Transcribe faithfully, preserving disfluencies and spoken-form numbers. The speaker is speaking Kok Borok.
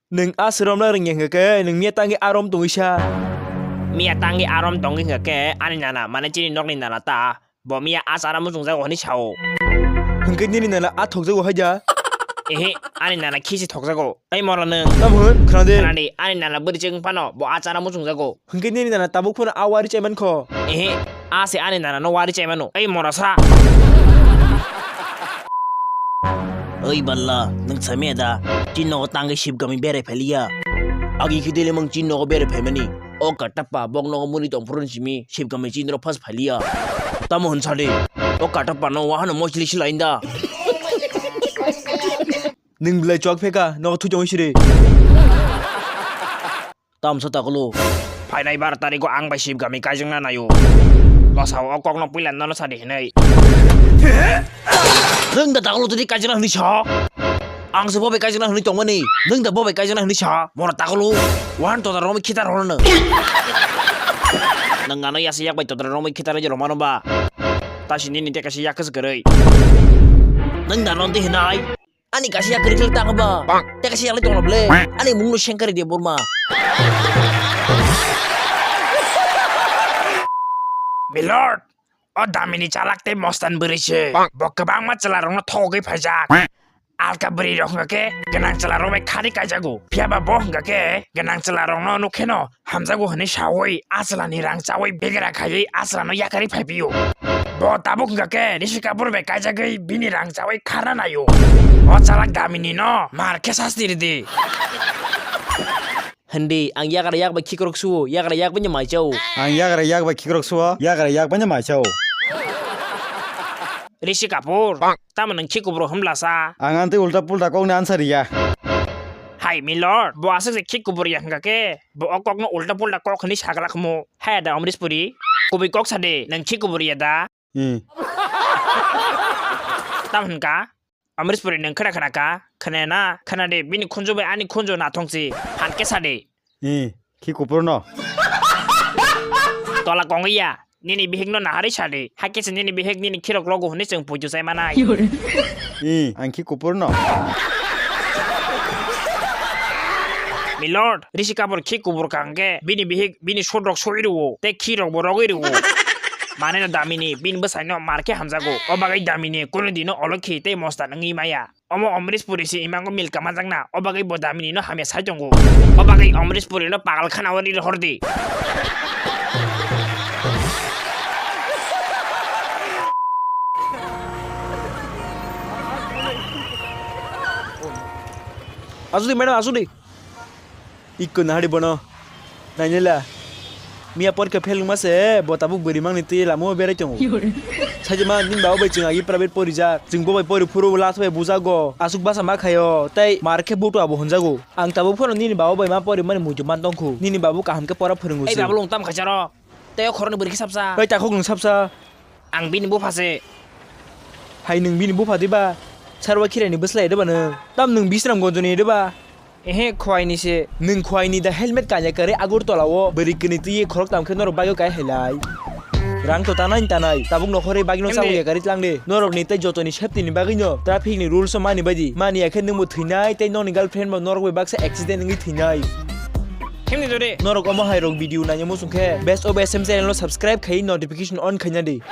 Nwng a sromna rwngya hwnkha khe, nwng miya tangwi arom tongwi sa. Miya tangwi arom tongwi hwnkha khe, ani nana, mane chini nokni nana ta, bo miya a chana muchungjago hwnwi sao. Hwnkhe nini nana a thokjago hai da? Ehe, ani nana khisi thokjago. Ei moro nwng. Tamo hwn, khna de. Khna di, ani nana bwrwi chwng phano, bo a chana muchungjago. Hwnkhe nini nana tabuk phano a wari chai mankho. Ehe, a se ani nana no wari chai mano. Ei moro sa. Oi balla, nwng samya da? Chini nogo tangwi Sibgami berai phailiya. Agi khe dele mang chini nogo berai phaimani. O katappa bok nogo muni tongphuru simi Sibgami chini rok phas phailiya. Tamo hwn sadi. O katappa no wahano mochili silainda. Nwng belai chwk pheka, nogo thwi tongwi siri. Tamsa takulu. Phainai bar tariko ang bai Sibgami kaijakna naio. Bwsao o kokno puila nono sadi hinwi. Nwng da takulu tini kaijakna hwnwi sa? Ang se bo bai kaijakna hwnwi tongmani. Nwng da bo bai kaijakna hwnwi sa? Mora takulu. Wan toda romwi khitar horono. Nwng ano yasa yak bai toda romwi khitar je romano ba. Tasi nini teka si yak kwswk kwrwi. Nwng da ronti hinai. Ani kaisa yakarwi khlai tang ba. Tei kaisa yakarwi tongla ble. Ani mungno sengkari de borma. Milord, o damini chalak tei mostan bwrwi se. Bo kwbangma chwla rokno thogwi phaijak. Alka bwrwi rok hwnkha khe gwnang chwla rok bai khani kaijago. Phiya ba bo hwnkha khe gwnang chwla rokno nuk kheno hamjago hwnwi saui a chwlani rang chaui begra khaiwi a chwlano yakarwi phai phio. Bo tabuk hwnkha khe Rishi Kapoor bai kaijagwi bini rang chaui kharna naio. O chalak damini no mar khe sasti ridi. Hindi, ang yagra yak bai khikrok suo, yagra yak bai mai chao. Ang yagra yak bai khikrok suo, yagra yak bai mai chao. Rishi Kapoor, tamo nwng khikubro hwnbla sa? Ang antwi ulta pulta kokni answer ya. Hai Milord, bo aswk se khikubur ya hwnkha khe, bo o kokno ulta pulta kok hwnwi saglak hwmo. Haya da Amrish Puri, kubui kok sa de, nwng khikubur ya da? Hmm. Tam hwnka, Amrish Puri nwng khna khna ka, khna na, khna de, bini khunju bai ani khunju nathong si, phan khe sa de. Hmm. Khi kupur no. Tola kongwi ya, nini bihik no naharwi sadi. Hakhe se nini bihik nini khirok logo hwnwi chwng puitu chai manai. Ih, ang khi kupur no. Milord, Rishi Kapoor khi kubur kangkhe bini bihik bini sut rok soi rwo, tei khi rok bo rogwi rwo. Mane no damini bini bwsai no mar khe hamjago. O bagwi damini kunu dino olokhi tei mostan wngwi maya. Omo Amrish Puri se imango milka manjakna, o bagwi bo damini no hamya sai tongo. O bagwi Amrish Puri no pagal khana o ri rohor di. Asudi madam, asudi. Ikko nahari bono. Nainela. Miya porikha fail wngma se bo tabuk bwrwi mangni twi lama o berai tongo. Saijama nini baba bai chwng agi private porijak. Chwng bo bai pori phuru last bai bujago. Aswk basa ma khaio. Tei mar khe butu abo hwnjago. Ang tabuk phano nini baba bai ma pori mani muitu man tongkhu. Nini babu kaham khe pora phwrwngo se. Ei babu lung tam khaisaro. Tei o khoroknwi bwrwi khe sapsa. Ei takhuk nwng sapsa. Ang bini bupha se. Hai nwng bini bupha diba? Sarwa khirani bwsla edeba nwng? Tam nwng Bisram Gonjoni edeba? Ehe, khwaini se. Nwng khwaini da helmet kanya kare Agartala o bwrwi kwnwi twi khorok tam khe norok bagwi kai hai lai. Rang to tanai tanai, tabuk nokhorwi bagwi no chabo ya gari tlang de. Norok ni tei jotoni safety ni bagwi no traffic ni rules o mani baidi. Mani ya khe nwng bo thwinai tei nokni girlfriend bo norok bai baksa accident wngwi thwinai. Himni dore. Norok omo hai rok video naina muchung khe best of S M channel no subscribe khai notification on khaina di.